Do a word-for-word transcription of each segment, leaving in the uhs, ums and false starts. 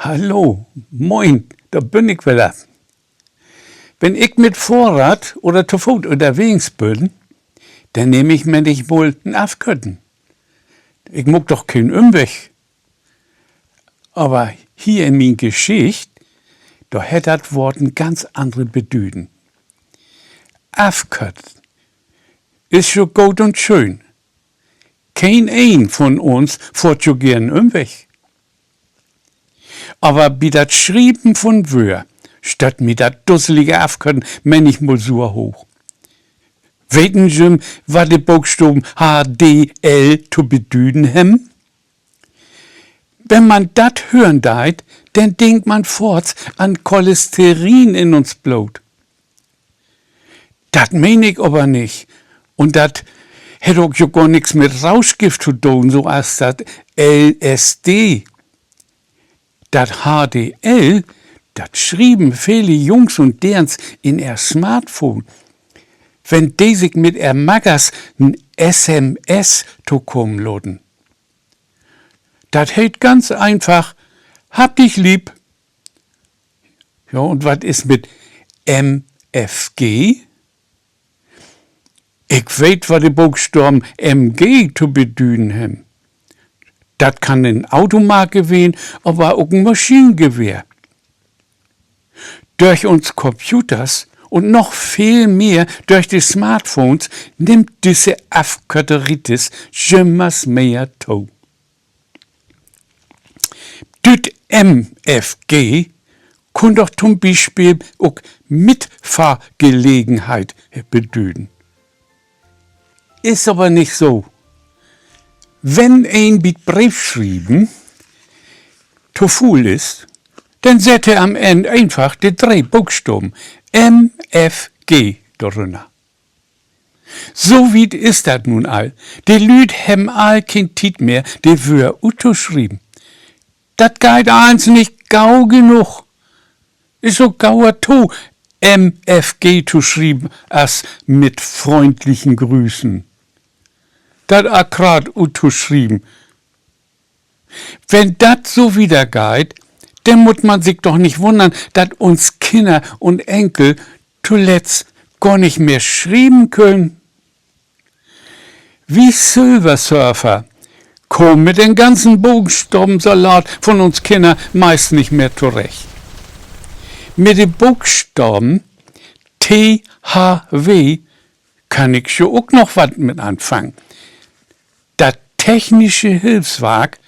Hallo, moin, dor bün ik wedder. Wenn ik mit Fohrrad oder to Foot ünnerwegens bün, denn nehm ik männichmal en Afkörten. Ik maak doch keen Ümweg. Aver hier in mien Geschicht, dor hett dat Woort en ganz annere Bedüden. Afkörten is jo goot un schöön. Keen een von uns fohrt jo geern Ümweg. Aver bi dat Schrieven von Wöör stött mi dat dusselige Afkörten männichmal suer hooch. Weten jüm, wat de Bookstaven H D L to bedüden hebben? Wenn man dat hören deit, denn denkt man foorts an Cholesterin in uns Bloot. Dat meen ik aver nich. Un dat hett ok jo gor nix mit Rauschgift to doon, so as dat L S D. Dat H D L, dat schrieven vele Jungs un Deerns in ehr Smartphone, wenn de sik mit ehr Mackers en S M S tokamen laten. Dat heet ganz eenfach: Hab dich lieb. Ja, un wat is mit M F G? Ik weet, wat de Bookstaven M G to bedüden hebben. Dat kann en Automarke ween, aver ok en Maschinengewehr. Dörch uns Computers un noch veel mehr dörch de Smartphones nimmt düsse Afkörteritis jümmers mehr to. Düt M F G kunn doch to'n Bispeel ok Mitfahrgelegenheit bedüden. Is aver nich so. Wenn een bi't Breefschrieven to fuul is, denn sett he an'n Enn eenfach de dree Bookstaven M F G dorünner. So wiet is dat nu al. De Lüüd hebben al keen Tiet mehr, de Wöör uttoschrieven. Dat geiht allens nich gau genug. Is ok gauer to, M F G to schrieven as mit freundlichen Grüßen. Dat akkraat uttoschrieven. Wenn dat so wieder geiht, denn mutt man sik doch nich wunnern, dat uns Kinner un Enkel toletzt gor nich mehr schrieven köönt. Wi Silversurfer kaamt mit den ganzen Bookstavensalat von uns Kinner meist nich mehr torecht. Mit de Bookstaven T H W kann ik jo ok noch wat mit anfangen. Dat Technische Hilfswark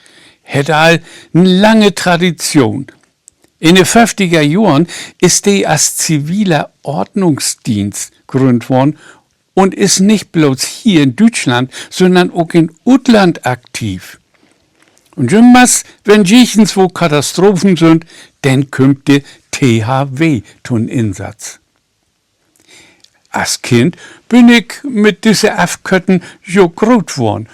hett al en lange Tradition. In de föfftiger Johren is de as ziviler Ordnungsdienst grünnt worrn un is nich blots hier in Düütschland, sünnern ok in't Utland aktiv. Un jümmers, wenn jichtenswo Katastrophen sünd, denn kümmt de T H W to'n Insatz. As Kind bün ik mit düsse Afkörten jo groot worrn.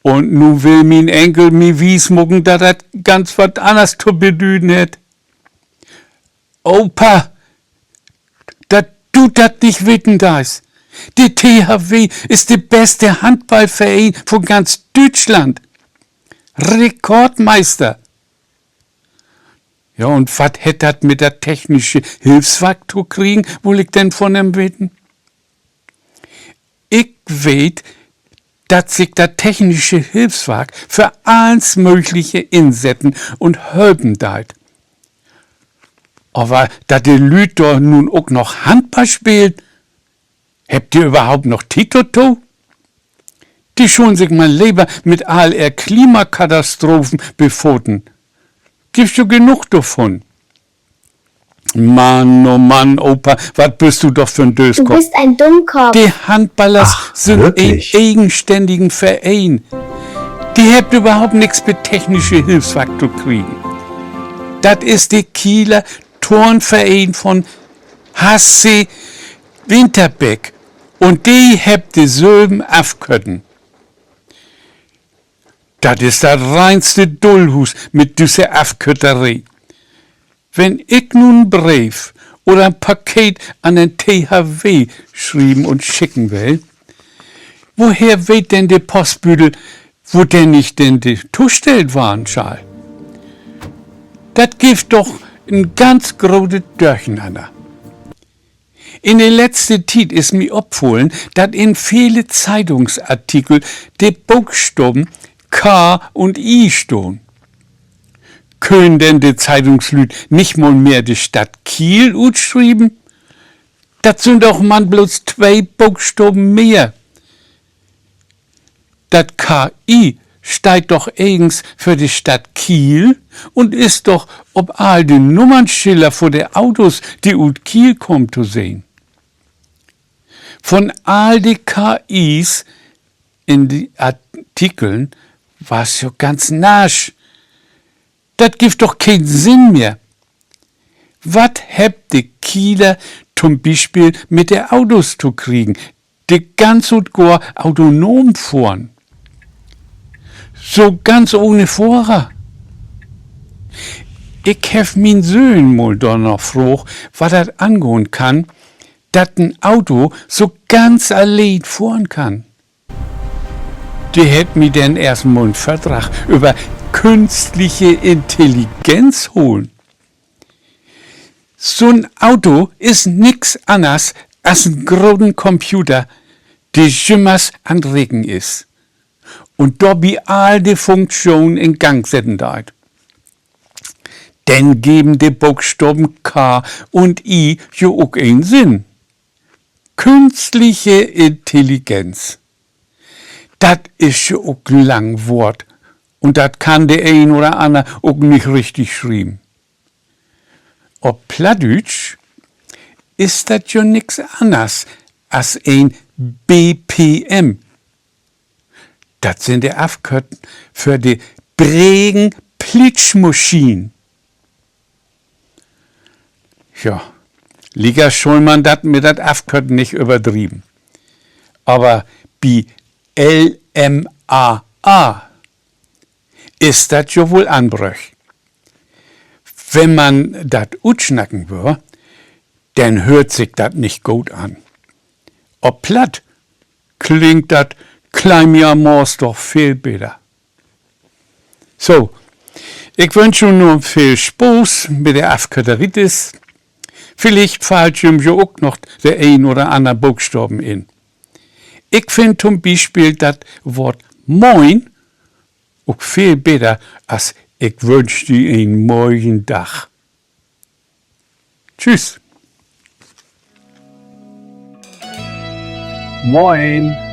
Un nu will mien Enkel mi wiesmaken, dat dat ganz wat anners to bedüden hett. Opa, dat du dat nich weten deist. De T H W is de beste Handballvereen von ganz Düütschland. Rekordmeister. Ja, un wat hett dat mit dat Technische Hilfswark to kriegen, wull ik denn von em weten. Ik weet, dat sik dat Technische Hilfswark för allens Mögliche insetten un helpen deit. Aver dat de Lüüd dor nu ok noch Handball speelt, hebbt de överhaupt noch Tiet dorto? De schullen sik man lever mit all ehr Klimakatastrophen befaten. Gifft jo genug dorvon. Mann, oh Mann, Opa, wat büst du doch för 'n Dööskopp. De Handballers sünd en egenstännigen Vereen. De hebbt överhaupt nix mit Technische Hilfswark to kriegen. Dat is de Kieler Turnvereen von Hasse Winterbeck. Un de hebbt de sülven Afkörten. Dat is dat reinste Dullhuus mit düsse Afkötteree. Wenn ik nu en Breef oder en Paket an den T H W schrieven un schicken will, woher weet denn de Postbüdel, wodeen ik denn de tostellt warrn schall? Dat gifft doch en ganz grote Dörchenanner. In de letzte Tiet is mi opfullen, dat in vele Zeitungsartikel de Bookstaven K un I stahn. Könen denn de Zeitungslüüd nich mal mehr de Stadt Kiel utschrieven? Dat sünd doch man blots twee Bookstaven mehr. Dat K I steiht doch egens för de Stadt Kiel un is doch op all de Nummernschiller vör de Autos, de ut Kiel kaamt, to sehn. Von all de K Is in de Artikeln was jo ganz nasch. Dat gifft doch keen Sinn mehr. Wat hebbt de Kieler to'n Bispeel mit de Autos to kriegen, de ganz un gor autonom fohren? So ganz ohne Fohrer. Ik heff mien Söhn mal dorna fraagt, wat dat angahn kann, dat en Auto so ganz alleen fohren kann. De hett mi denn eerst mal en Vördrag över künstliche Intelligenz holen. So'n Auto is nix anners as en groten Computer, de jümmers an't Reken is un dorbi all de Funktionen in Gang setten deit. Denn geven de Bookstaven K un I jo ok en Sinn. Künstliche Intelligenz. Dat is jo ok en lang Woort, un dat kann de een oder anner ok nich richtig schrieven. Op Plattdüütsch is dat jo nix anners as en B P M. Dat sünd de Afkörten för de Bregen-Plitsch-Maschinen. Ja, liever schull man dat mit dat Afkörten nich överdrieven. Aver bi L M A A is dat jo woll anbröcht. Wenn man dat utsnacken wöör, denn höört sik dat nich goot an. Op Platt klingt dat Kleimiamors doch veel beter. So, ik wünsch jo nu veel Spaaß mit de Afkörteritis. Villicht fallt jüm jo ok noch de een oder anner Bookstaven in. Ik finn to'n Bispeel dat Woort Moin ok veel beter as Ik wünsch di en moien Dag. Tschüss. Moin.